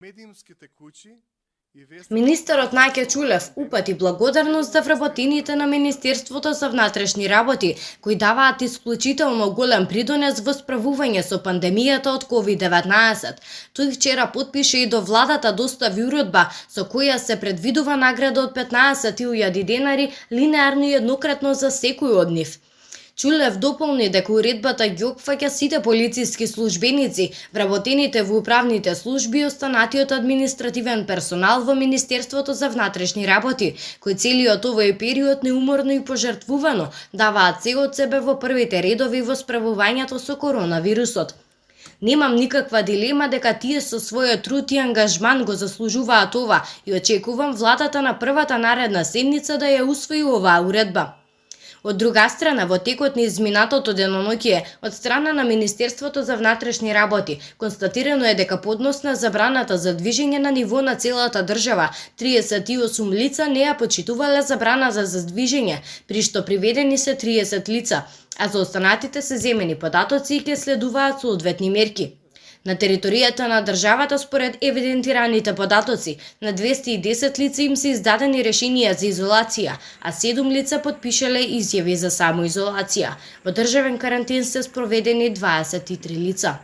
медиумските куќи и вести. Министерот Наќа Чулев упати благодарност за вработените на Министерството за внатрешни работи, кои даваат исклучително голем придонес во справување со пандемијата од COVID-19. Тој вчера потпише и до владата достави уредба со која се предвидува награда од 15.000 денари линеарно и еднократно за секој од нив. Чулев дополни дека уредбата ги опфаќа сите полициски службеници, вработените во управните служби и останатиот административен персонал во Министерството за внатрешни работи, кои целиот овој период неуморно и пожртвувано даваат се од себе во првите редови во справувањето со коронавирусот. Немам никаква дилема дека тие со својот труд и ангажман го заслужуваат ова и очекувам владата на првата наредна седница да ја усвои оваа уредба. Од друга страна, во текот на изминатото деноноќие, од страна на Министерството за внатрешни работи, констатирано е дека поднос на забраната за движење на ниво на целата држава, 38 лица не ја почитувале забрана за движење, при што приведени се 30 лица, а за останатите се земени податоци и ќе следуваат соодветни мерки. На територијата на државата, според евидентираните податоци, на 210 лица им се издадени решенија за изолација, а 7 лица потпишале изјави за самоизолација. Во државен карантин се спроведени 23 лица.